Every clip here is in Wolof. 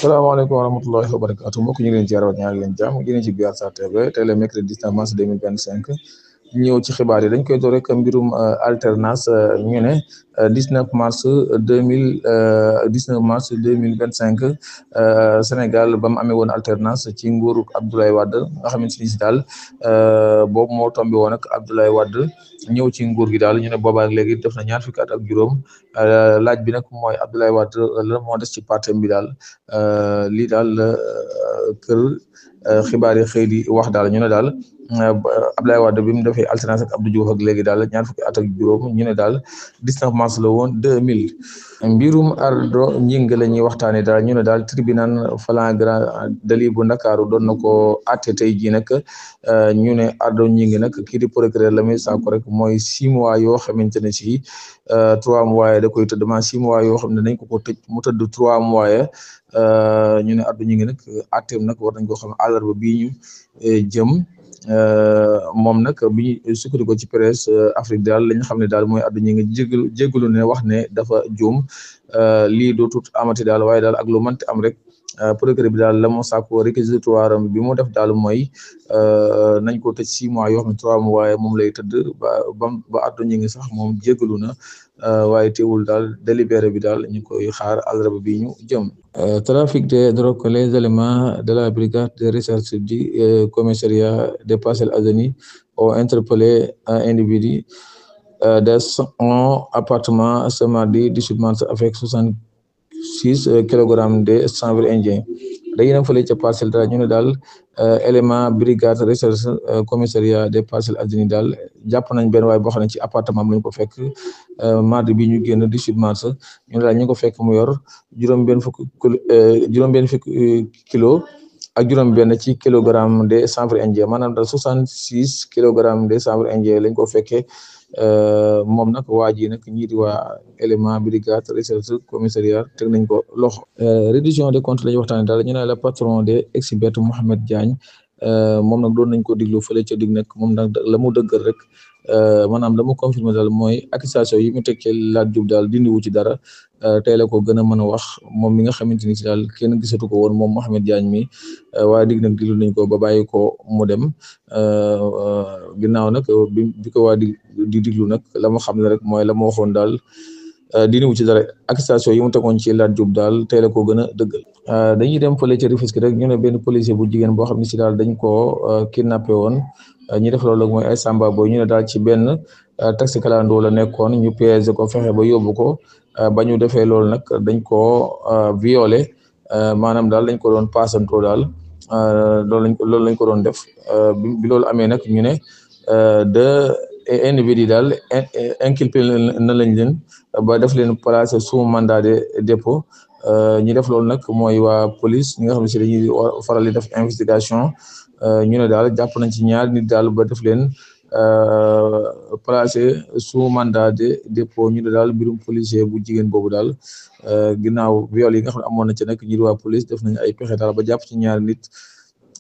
salaamaaleykum wa rahmatullahi wa barakatuh mbokk ñu ngi leen ci yarawat ñaari leen jàmm yéen ci Biar TV tey le mercredi 19 mars 2025 ñëw ci xibaar yi dañ koy door rek mbirum alternance ñu ne 19 mars 2025 Sénégal ba mu amee woon alternance ci nguuru Abdoulaye Wade nga xamante ni si daal boobu moo tombé woon ak Abdoulaye Wade ñëw ci nguur gi daal ñu ne boobaa léegi def na ñaar fukki at ak juróom laaj bi nag mooy Abdoulaye Wade la moo des ci parti bi daal lii daal kër xibaar yi xëy di wax daal ñu ne daal Abdoulaye Wade bi mu defee alternance ak Abdou Diouf ak léegi daal ñaar fukki at ak juróom ñu ne daal 19 mars la woon 2000 mbirum Ardo Gningue la ñuy waxtaanee daal ñu ne daal tribunal flagrant délit bu Ndakaaru doon na ko àtte tey jii nag ñu ne Ardo Gningue nag kii di procureur la muy sàkku rek mooy 6 mois yoo xamante ne si 3 mois da koy tëdd 6 mois yoo xam ne dañ ko tëj mu tëdd 3 mois ñu ne Ardo Gningue nag àtteem nag war nañ koo xam àllarba bii ñu jëm. Moom nag bi ñu sukkandiku ci presse Afrique daal la ñu xam ne daal mooy Ardo Gningue jégalu ne wax ne dafa juum lii dootut amati daal waaye daal ak lu mënti am rek procureur bi daal la moo sàkku réquisitoire bi mu def daal mooy nañ ko tëj 6 mois yoo xam ne 3 mois waaye moom lay tëdd ba Ardo Gningue sax moom jégalu na waaye teewul daal délibéré bi daal ñu koy xaar àllarba bi ñu jëm. Trafic de drogue, les éléments de la brigade de recherche du commissariat des Parcelles Assainies ont interpellé un individu de son appartement ce mardi 18 mars avec 66 kilogrammes de chanvre indien. dañuy dem fële ca parcelle daal ñu ne daal élément brigade recherche commissariat des Parcelles Assainies daal jàpp nañ benn waay boo xam ne ci appartement am lañ ko fekk mardi bi ñu génn 18 mars ñu ne daal ñu ko fekk mu yor juróom-benn fukki kilo ak juróom-benn ci kilogramme de chanvre indien maanaam daal 66 kilogrammes de chanvre indien lañ ko fekkee moom nag waa ji nag ñii di waa élément brigade recherche commissariat teg nañ ko loxo. Reddition des comptes la ñu waxtaanee daal ñu ne la patron des experts Mohamed Diagne moom nag doon nañ ko diglu fële ca dig nag moom nag la mu dëggal rek maanaam la mu confirmer daal mooy accusation yi mu tekkee Lat Diop daal dindiwu ci dara tey la ko gën a mën a wax moom mi nga xamante ni si daal kenn gisatu ko woon moom Mohamed Diagne mi waaye dig nag diglu nañ ko ba bàyyi ko mu dem ginnaaw nag bi ko waa di diglu nag la mu xam ne rek mooy la mu waxoon daal diniwu ci dara accusation yi mu tegoon ci Lat Diop daal tey la ko gën a dëggal. Dañuy dem fële ca Rufisque rek ñu ne benn policier bu jigéen boo xam ne si daal dañ koo kidnappé woon ñi def loolu mooy ay samba boy ñu ne daal ci benn taxi clando la nekkoon ñu piégé ko fexe ba yóbbu ko ba ñu defee loolu nag dañ koo violé maanaam daal dañ ko doon paasantoo daal loolu lañ ko doon def bi loolu amee nag ñu ne de individu daal inculpé na lañ leen ba def leen placé sous mandat de dépôt ñi def loolu nag mooy waa police ñi nga xam ne si dañuy faral di def investigation ñu ne daal jàpp nañ ci ñaar nit daal ba def leen placé sous mandat de dépôt ñu ne daal mbirum policier bu jigéen boobu daal ginnaaw viol yi nga xam ne amoon na ci nag ñi di waa police def nañ ay pexe daal ba jàpp ci ñaar nit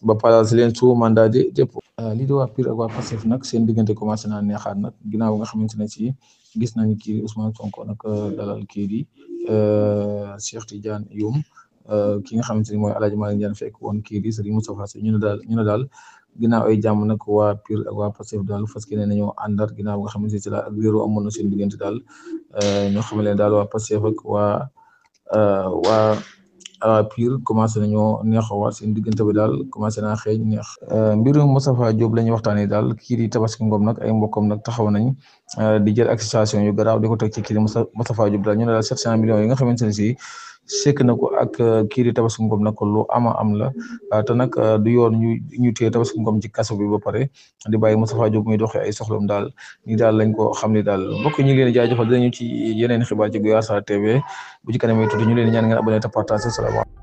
ba placé leen sous mandat de dépôt. lii di waa PUR ak waa Pastef nag seen diggante commencé naa neexaat nag ginnaaw nga xamante ne si gis nañ kii Ousmane Sonko nag dalal kii di Cheikh Tidiane Youm ki nga xamante ni mooy El Hadj Malick Ndiane fekk woon kii di Serigne Moustapha Sy ñu ne daal ginnaaw ay jàmm nag waa PUR ak waa Pastef daal fas yéene nañoo àndaat ginnaaw nga xamante ne si la ak réeroo amoon na seen diggante daal ñoo xam ne daal waa Pastef ak waa PUR commencé nañoo neexawaat seen diggante bi daal commencé naa xeeñ neex. Mbirum Moustapha Diop la ñuy waxtaanee daal kii di Tabaski Ngom nag ay mbokkam nag taxaw nañ di jël accusation yu garaaw di ko teg ci kii di Moustapha Diop daal ñu ne daal 700 millions yi nga xamante ne si sekk na ko ak kii di Tabaski Ngom nag lu ama am la te nag du yoon ñu téye Tabaski Ngom ci kaso bi ba pare di bàyyi Moustapha Diop muy doxee ay soxlam daal ni daal lañ ko xam ni daal mbokk ñu ngi leen di jaajëfal dinañu ci yeneen xibaar ci Biar TV bu ci kanam tuuti ñu leen ñaan ngeen abonné te partager. Salaamaaleykum.